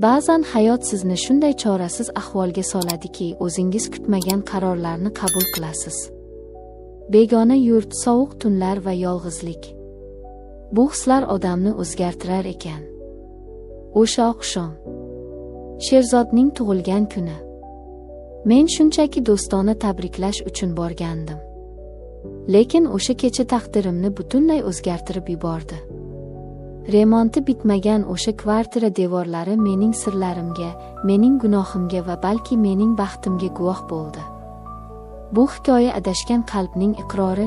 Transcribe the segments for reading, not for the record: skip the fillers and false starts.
Ba'zan hayot sizni shunday chorasiz ahvolga soladiki, o'zingiz kutmagan qarorlarni qabul qilasiz. Begona yurt, sovuq tunlar va yolg'izlik. Bu hislar odamni o'zgartirar ekan. O'sha oqshom. Sherzodning tug'ilgan kuni. Men shunchaki do'stona tabriklash uchun borgandim. Lekin o'sha kecha taqdirimni butunlay o'zgartirib yubordi. Remonti bitmagan o'sha kvartira devorlari mening sirlarimga, mening gunohimga va balki mening baxtimga guvoh bo'ldi. Bu hikoya adashgan qalbning iqrori.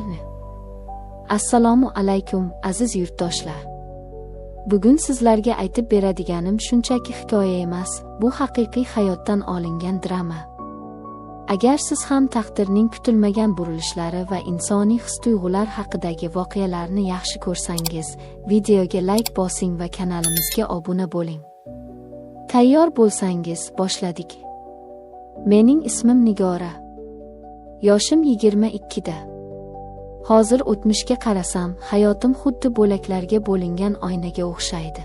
Assalomu alaykum, aziz yurtdoshlar. Bugun sizlarga aytib beradiganim shunchaki hikoya emas, bu haqiqiy hayotdan olingan drama. Agar siz ham taqdirning kutilmagan burilishlari va insoniy his-tuyg'ular haqidagi voqealarni yaxshi ko'rsangiz, videoga like bosing va kanalimizga obuna bo'ling. Tayyor bo'lsangiz, boshladik. Mening ismim Nigora. Yoshim 22da. Hozir o'tmishga qarasam, hayotim xuddi bo'laklarga bo'lingan oynaga o'xshaydi.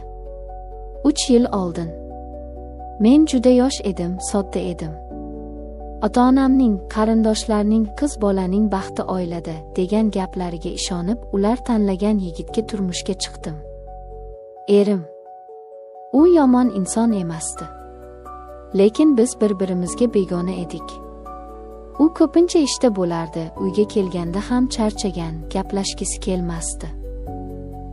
3 yil oldin. Men juda yosh edim, sodda edim. Ota-onamning, qarindoshlarning qiz bolaning baxti oilada degan gaplariga ishonib, ular tanlagan yigitga turmushga chiqdim. Erim. U yomon inson emasdi. Lekin biz bir-birimizga begona edik. U ko'pincha ishda bo'lardi, uyga kelganda ham charchagan, gaplashgisi kelmasdi.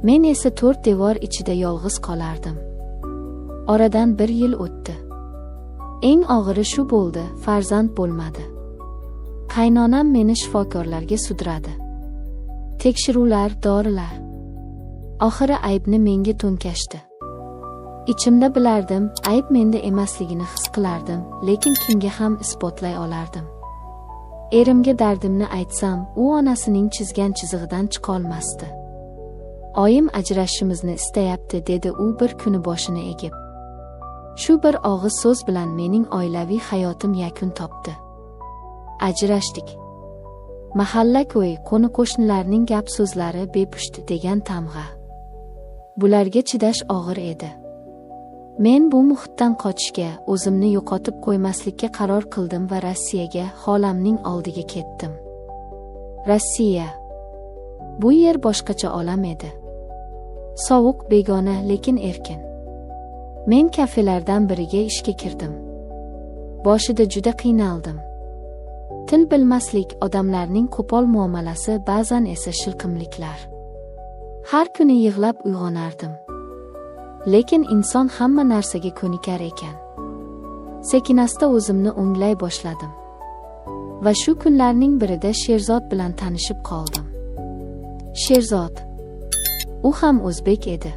Men esa 4 devor ichida yolg'iz qolardim. Oradan 1 yil o'tdi. Eng og'iri shu bo'ldi, farzand bo'lmadi. Qaynonam meni shifokorlarga sudradi. Tekshiruvlar, dorilar. Oxiri aybni menga to'nkashdi. Ichimda bilardim, ayb menda emasligini his qilardim, lekin kimga ham isbotlay olardim. Erimga dardimni aytsam, u onasining chizgan chizig'idan chiqolmasdi. Oyim ajrashishimizni istayapti, dedi u bir kuni boshini egib. Shu bir og'iz so'z bilan mening oilaviy hayotim yakun topdi. Ajrashdik. Mahalla ko'y, qo'ni-qo'shnilarning gap so'zlari bepusht degan tamg'a. Bularga chidash og'ir edi. Men bu muhitdan qochishga, o'zimni yo'qotib qo'ymaslikka qaror qildim va Rossiyaga, xolamning oldiga ketdim. Rossiya. Bu yer boshqacha olam edi. Sovuq, begona, lekin erkin. Men kafelardan biriga ishga kirdim. Boshida juda qiynaldim. Til bilmaslik, odamlarning qo'pol muomalasi, ba'zan esa shilqimliklar. Har kuni yig'lab uyg'onardim. Lekin inson hamma narsaga ko'nikar ekan. Sekin-asta o'zimni o'nglay boshladim. Va shu kunlarning birida Sherzod bilan tanishib qoldim. Sherzod. U ham o'zbek edi.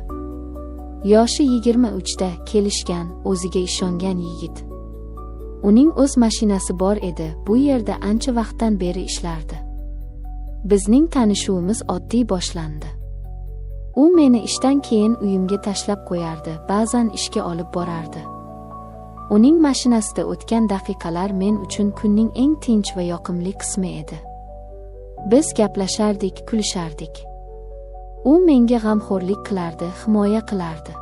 Yoshi 23da, kelishgan, o'ziga ishongan yigit. Uning o'z mashinasi bor edi, bu yerda ancha vaqtdan beri ishlardi. Bizning tanishuvimiz oddiy boshlandi. U meni ishdan keyin uyimga tashlab qo'yardi, ba'zan ishga olib borardi. Uning mashinasida o'tgan daqiqalar men uchun kunning eng tinch va yoqimli qismi edi. Biz gaplashardik, kulishardik. U menga g'amxo'rlik qilardi, himoya qilardi.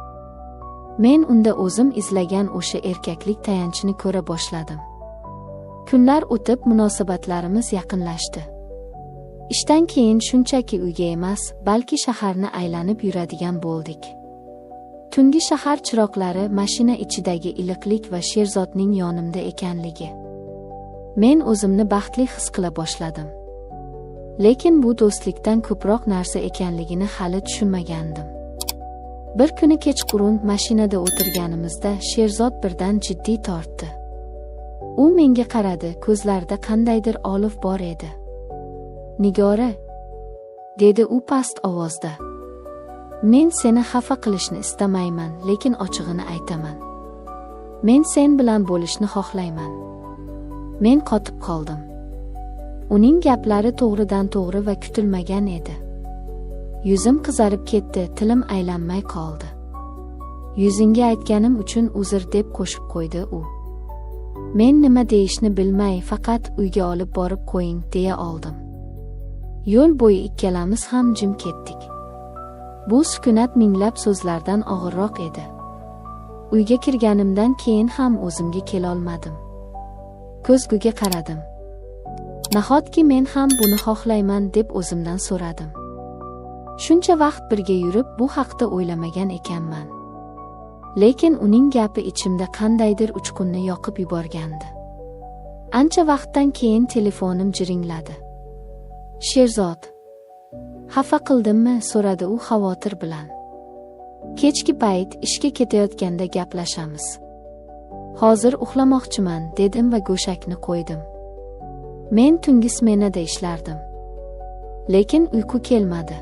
Men unda o'zim izlagan o'sha erkaklik tayanchini ko'ra boshladim. Kunlar o'tib, munosabatlarimiz yaqinlashdi. Ishdan keyin shunchaki uyga emas, balki shaharni aylanib yuradigan bo'ldik. Tungi shahar chiroqlari, mashina ichidagi iliqlik va Sherzodning yonimda ekanligi. Men o'zimni baxtli his qila boshladim. Lekin bu do'stlikdan ko'proq narsa ekanligini hali tushunmagandim. Bir kuni kechqurun mashinada o'tirganimizda Sherzod birdan jiddiy tortdi. U menga qaradi, ko'zlarida qandaydir olov bor edi. Nigora, dedi u past ovozda. Men seni xafa qilishni istamayman, lekin ochig'ini aytaman. Men sen bilan bo'lishni xohlayman. Men qotib qoldim. Uning gaplari to'g'ridan to'g'ri va kutilmagan edi. Yuzim qizarib ketdi, tilim aylanmay qoldi. Yuzingga aytganim uchun uzr, deb qo'shib qo'ydi u. Men nima deyishni bilmay, faqat uyga olib borib qo'ying, deya oldim. Yo'l bo'yi ikkalamiz ham jim ketdik. Bu sukunat minglab so'zlardan og'irroq edi. Uyga kirganimdan keyin ham o'zimga kelolmadim. Ko'zguga qaradim. Nahotki men ham buni xohlayman deb o'zimdan so'radim. Shuncha vaqt birga yurib bu haqda o'ylamagan ekanman. Lekin uning gapi ichimda qandaydir uchqunni yoqib yuborgandi. Ancha vaqtdan keyin telefonim jiringladi. Sherzod. Xafa qildimmi? So'radi u xavotir bilan. Kechki payt ishga ketayotganda gaplashamiz. Hozir uxlamoqchiman, dedim va go'shakni qo'ydim. Men tungi smenada ishlardim. Lekin uyqu kelmadi.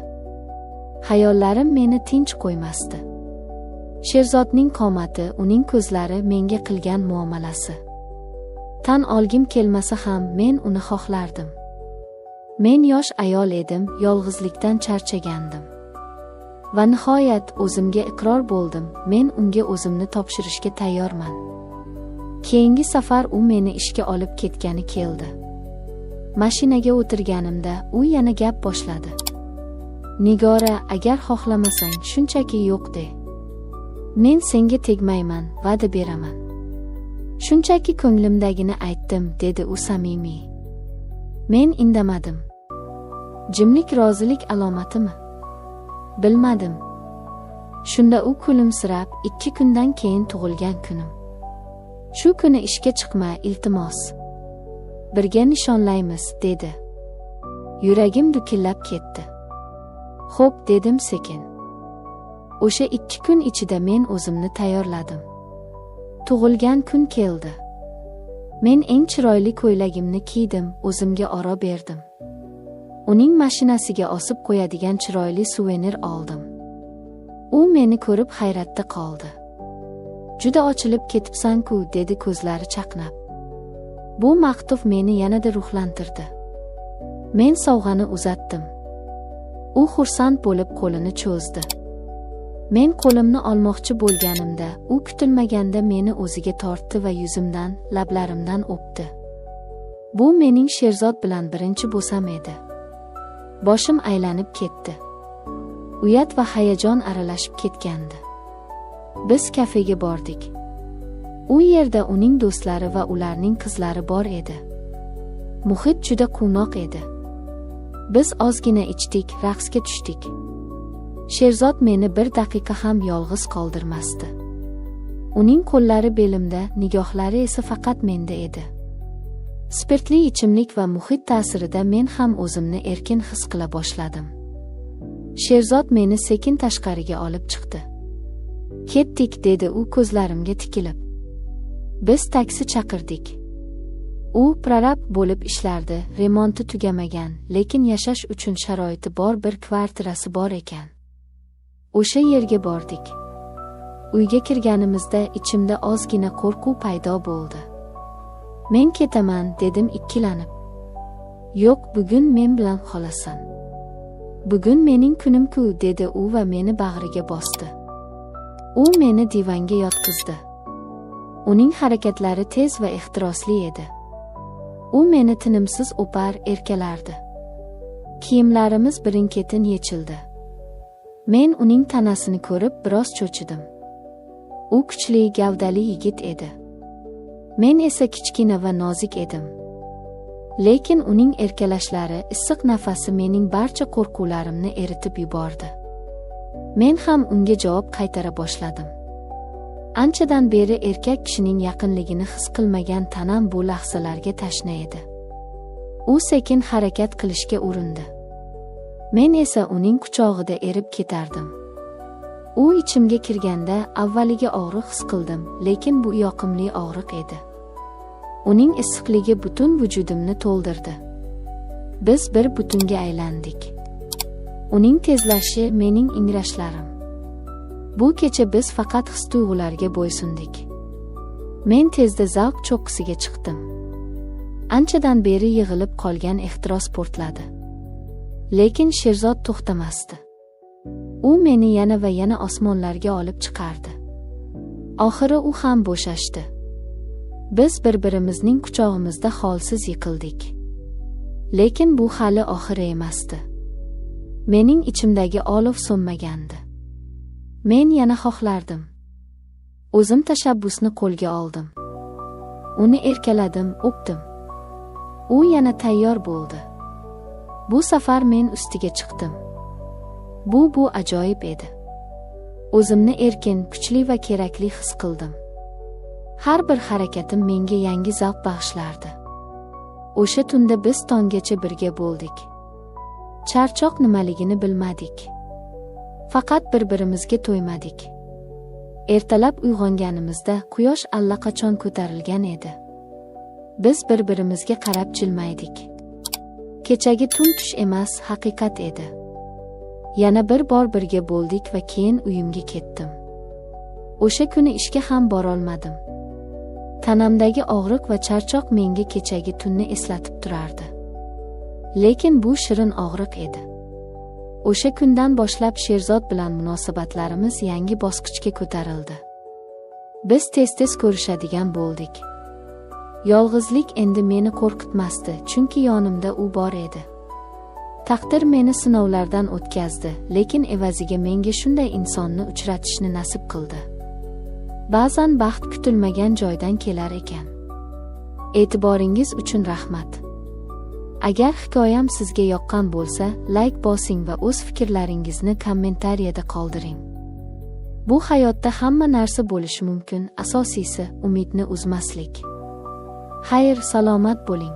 Xayollarim meni tinch qo'ymasdi. Sherzodning qomati, uning ko'zlari, menga qilgan muomalasi. Tan olgim kelmasa ham men uni xohlardim. Men yosh ayol edim, yolg'izlikdan charchagandim. Va nihoyat o'zimga iqror bo'ldim, men unga o'zimni topshirishga tayyorman. Keyingi safar u meni ishga olib ketgani keldi. Mashinaga o'tirganimda u yana gap boshladi. Nigora, agar xohlamasang, shunchaki yo'q de. Men senga tegmayman, va'da beraman. Shunchaki ko'nglimdagini aytdim, dedi u samimiy. Men indamadim. Jimlik rozilik alomatimi? Bilmadim. Shunda u kulimsirab, 2 kundan keyin tug'ilgan kunim. Shu kuni ishga chiqma, iltimos. Birga nishonlaymiz, dedi. Yuragim dukillab ketdi. Xo'p, dedim sekin. O'sha 2 kun ichida men o'zimni tayyorladim. Tug'ilgan kun keldi. Men eng chiroyli ko'ylagimni kiydim, o'zimga oro berdim. Uning mashinasiga osib qo'yadigan chiroyli suvenir oldim. U meni ko'rib hayratda qoldi. Juda ochilib ketibsan-ku, dedi ko'zlari chaqnab. Bu maqtov meni yanada ruhlantirdi. Men sovg'ani uzatdim. U xursand bo'lib qo'lini cho'zdi. Men qo'limni olmoqchi bo'lganimda, u kutilmaganda meni o'ziga tortdi va yuzimdan, lablarimdan o'pdi. Bu mening Sherzod bilan birinchi bo'sam edi. Boshim aylanib ketdi. Uyat va hayajon aralashib ketgandi. Biz kafega bordik. U yerda uning do'stlari va ularning qizlari bor edi. Muhit juda quvnoq edi. Biz ozgina ichdik, raqsga tushdik. Sherzod meni bir daqiqa ham yolg'iz qoldirmasdi. Uning qo'llari belimda, nigohlari esa faqat menda edi. Spirtli ichimlik va muhit ta'sirida men ham o'zimni erkin his qila boshladim. Sherzod meni sekin tashqariga olib chiqdi. Ketdik, dedi u ko'zlarimga tikilib. Biz taksi chaqirdik. U prorab bo'lib ishlardi, remonti tugamagan, lekin yashash uchun sharoiti bor bir kvartirasi bor ekan. O'sha yerga bordik. Uyga kirganimizda ichimda ozgina qo'rquv paydo bo'ldi. Men ketaman, dedim ikkilanib. Yo'q, bugun men bilan qolasan. Bugun mening kunim-ku, dedi u va meni bag'riga bosdi. U meni divanga yotqizdi. Uning harakatlari tez va ehtirosli edi. U meni tinimsiz o'par, erkalardi. Kiyimlarimiz birin-ketin yechildi. Men uning tanasini ko'rib biroz cho'chidim. U kuchli, gavdali yigit edi. Men esa kichkina va nozik edim. Lekin uning erkalashlari, issiq nafasi mening barcha qo'rquvlarimni eritib yubordi. Men ham unga javob qaytara boshladim. Anchadan beri erkak kishining yaqinligini his qilmagan tanam bu lahzalarga tashna edi. U sekin harakat qilishga urindi. Men esa uning quchog'ida erib ketardim. U ichimga kirganda avvaliga og'riq his qildim, lekin bu yoqimli og'riq edi. Uning issiqligi butun vujudimni to'ldirdi. Biz bir butunga aylandik. Uning tezlashi, mening ingrashlarim. Bu kecha biz faqat his-tuyg'ularga bo'ysundik. Men tezda zavq cho'qqisiga chiqdim. Anchadan beri yig'ilib qolgan ehtiros portladi. Lekin Sherzod to'xtamasdi. U meni yana va yana osmonlarga olib chiqardi. Oxiri u ham bo'shashdi. Biz bir-birimizning quchog'imizda holsiz yiqildik. Lekin bu hali oxiri emasdi. Mening ichimdagi olov so'nmagandi. Men yana xohlardim. O'zim tashabbusni qo'lga oldim. Uni erkaladim, o'pdim. U yana tayyor bo'ldi. Bu safar men ustiga chiqdim. Bu ajoyib edi. O'zimni erkin, kuchli va kerakli his qildim. Har bir harakatim menga yangi zavq bag'ishlardi. O'sha tunda biz tonggacha birga bo'ldik. Charchoq nimaligini bilmadik. Faqat bir-birimizga to'ymadik. Ertalab uyg'onganimizda quyosh allaqachon ko'tarilgan edi. Biz bir-birimizga qarab jilmaydik. Kechagi tun tush emas, haqiqat edi. Yana bir bor birga bo'ldik va keyin uyimga ketdim. O'sha kuni ishga ham borolmadim. Tanamdagi og'riq va charchoq menga kechagi tunni eslatib turardi. Lekin bu shirin og'riq edi. O'sha kundan boshlab Sherzod bilan munosabatlarimiz yangi bosqichga ko'tarildi. Biz tez-tez ko'rishadigan bo'ldik. Yolg'izlik endi meni qo'rqitmasdi, chunki yonimda u bor edi. Taqdir meni sinovlardan o'tkazdi, lekin evaziga menga shunday insonni uchratishni nasib qildi. Ba'zan baxt kutilmagan joydan kelar ekan. E'tiboringiz uchun rahmat. Agar hikoyam sizga yoqqan bo'lsa, like bosing va o'z fikrlaringizni kommentariyada qoldiring. Bu hayotda hamma narsa bo'lishi mumkin, asosiysi umidni uzmaslik. Xayr, salomat bo'ling.